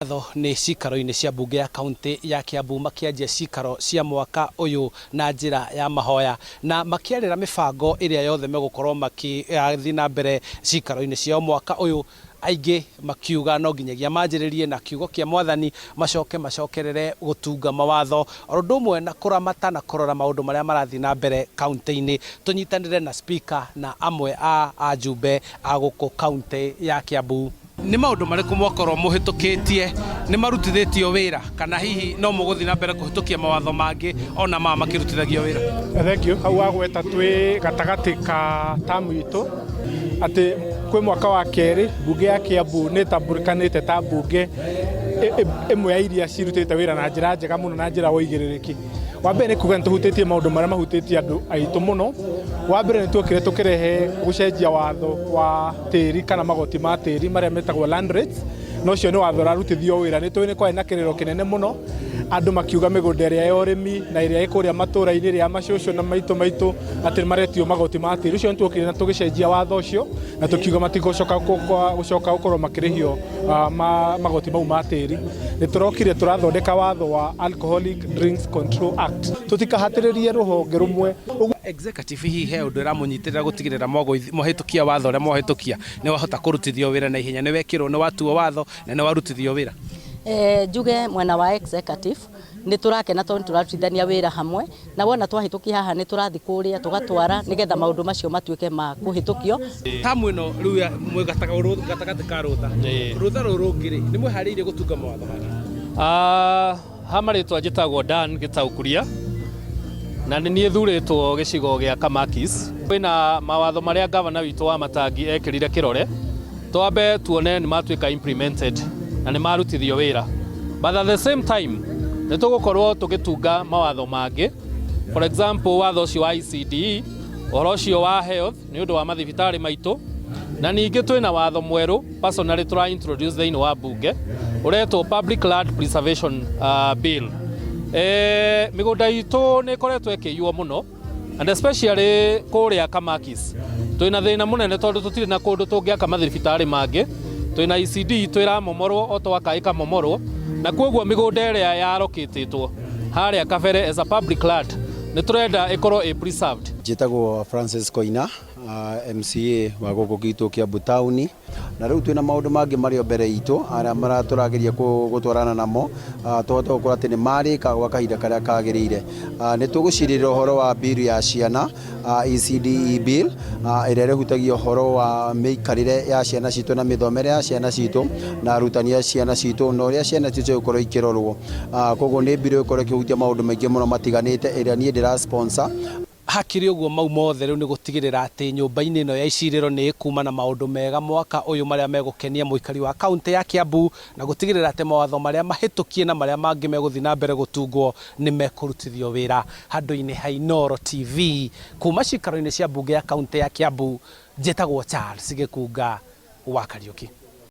Ngatho nĩ cikaro-inĩ cia mbunge ya kaunti ya Kiambu makĩanjia cikaro cia mwaka ũyũ na njĩra ya mahoya na makĩarĩra mĩbango ĩrĩa yothe megũkorwo makĩthiĩ na mbere cikaro-inĩ ciao mwaka ũyũ. Aingĩ makiuga no nginyagia manjĩrĩrie na kiugo kĩa mwathani macoke macokerere gũtunga mawatho oro ũndũ ũmwe na kũramata na kũrora maũndũ marĩa marathiĩ na mbere kaunti-inĩ. Tũnyitanĩre na speaker na amwe a ajumbe a gũkũ kaunti ya Kiambu. Nĩ maũndũ marĩkũ mwakorwo mũhĩtũkĩtie nĩ marutithĩtio wĩra kana hihi no mũgũthiĩ na mbere kũhĩtũkia mawatho mangĩ ona ma makĩrutithagio wĩra? Thank you. Hau wagweta twĩ gatagatĩ ka tamu itũ atĩ kwĩ mwaka wa kerĩ mbunge ya Kiambu nĩ ĩtambũrĩkanĩte ta mbunge ĩmwe ya iria cirutĩte wĩra na njĩra njega mũno na njĩra ũigĩrĩrĩki. Wa mbere nĩ kuga nĩ tũhutĩtie maũndũ marĩa mahutĩtie andũ aitũ mũno. Wa mbere nĩ tuokire tũkĩrehe gũcenjia watho wa tĩri kana magoti ma tĩri marĩa metagwo land rates, na ũcio nĩ watho ũrarutithio wĩra. Nĩ tũĩ nĩ kwarĩ na kĩrĩro kĩnene mũno andũ makiuga mĩgũnda ĩrĩa ya ũrĩmi na ĩrĩa ĩ kũrĩa matũra-inĩ ĩrĩa ya macũcũ na maitũ maitũ atĩ nĩ maretio magoti ma tĩri. Ũcio nĩ tuokire na tũgĩcenjia watho ũcio na tũkiuga matigũcoka gũcoka gũkorwo makĩrĩhio magoti mau ma tĩri. Nĩ tũrokire tũrathondeka watho wa Alcoholic Drinks Control Act. Tũtikahatĩrĩrie rũhonge rũmwe. Executive hihi he ũndũ ĩramũnyitĩrĩra gũtigĩrĩra mwahĩtũkia watho ũrĩa mwahĩtũkia nĩ wahota kũrutithio wĩra na ihenya, nĩ wekĩrwo, nĩ watuo watho na nĩ warutithio wĩra? Njuge mwena wa executive nĩ tũrakena tondũ nĩ tũrarutithania wĩra hamwe na wona twahĩtũkia haha nĩ tũrathiĩ kũrĩa tũgatwara nĩgetha maũndũ macio matuĩke ma kũhĩtũkio. Tamu ĩno rĩu mwĩ gatagatĩ ka rũtha, rũtha rũrũ rũngĩ rĩ, nĩ mwĩharĩirie gũtunga mawatho mangĩ? Ha marĩtwa njĩtagwo Dan Gĩtaũ Kuria na nĩ niĩ thurĩtwo gĩcigo gĩa Kamakis. Kwĩna mawatho marĩa gavana witũ wa Matangi ekĩrire kĩrore twambe tuone nĩ matuĩka implemented na nĩ marutithio wĩra, but at the same time nĩ tũgũkorwo tũgĩtunga mawatho mangĩ, for example watho ũcio wa ECDE, ũhoro ũcio wa health nĩ ũndũ wa mathibitarĩ maitũ, na ningĩ twĩna watho mwerũ personally tũra introduce thĩinĩ wa bunge ũretwo Public Land Preservation Bill. Mĩgũnda itũ nĩ ĩkoretwo ĩkĩiywo mũno and especially kũrĩa Kamakis twĩna thĩna mũnene tondũ tũtirĩ na kũndũ tũngĩaka mathibitarĩ mangĩ. Twĩna ECD itũ ĩramomorwo o twaka ĩkamomorwo, na kwoguo mĩgũnda ĩrĩa yarokĩtĩtwo harĩa kabere as a public land nĩ tũrenda ĩkorwo ĩ preserved. Njĩtagwo Francis Koina, MCA wa gũkũ gwitũ Kiambu taũni, na rĩu twĩna maũndũ mangĩ marĩ o mbere itũ arĩa tũrageria gũtwarana namo tũhote gũkorwo atĩ nĩ marĩka gwa kahinda karĩa kagĩrĩire. Nĩ tũgũcirĩrĩra ũhoro wa bill ya ciana, ECDE bill, ĩrĩa ĩrĩhutagia ũhoro wa mĩikarĩre ya ciana citũ na mĩthomere ya ciana citũ na arutani a ciana citũ na ũrĩa ciana citũ cigũkorwo ikĩrorwo. Koguo nĩ bill ĩgũkorwo ĩkĩhutia maũndũ maingĩ mũno matiganĩte ĩrĩa niĩ ndĩra sponsor. Hakĩrĩ ũguo mau mothe rĩu nĩ gũtigĩrĩra atĩ nyũmba-inĩ ĩno ya icirĩro nĩ ĩkuma na maũndũ mega mwaka ũyũ marĩa megũkenia mũikari wa kaũntĩ ya Kiambu na gũtigĩrĩra atĩ mawatho marĩa mahĩtũkie na marĩa mangĩ megũthiĩ na mbere gũtungwo nĩ mekũrutithio wĩra. Handũ-inĩ ha Inooro TV kuma cikaro-inĩ cia mbunge ya kaũntĩ ya Kiambu, njĩtagwo Charles Gĩkunga wa Kariũki.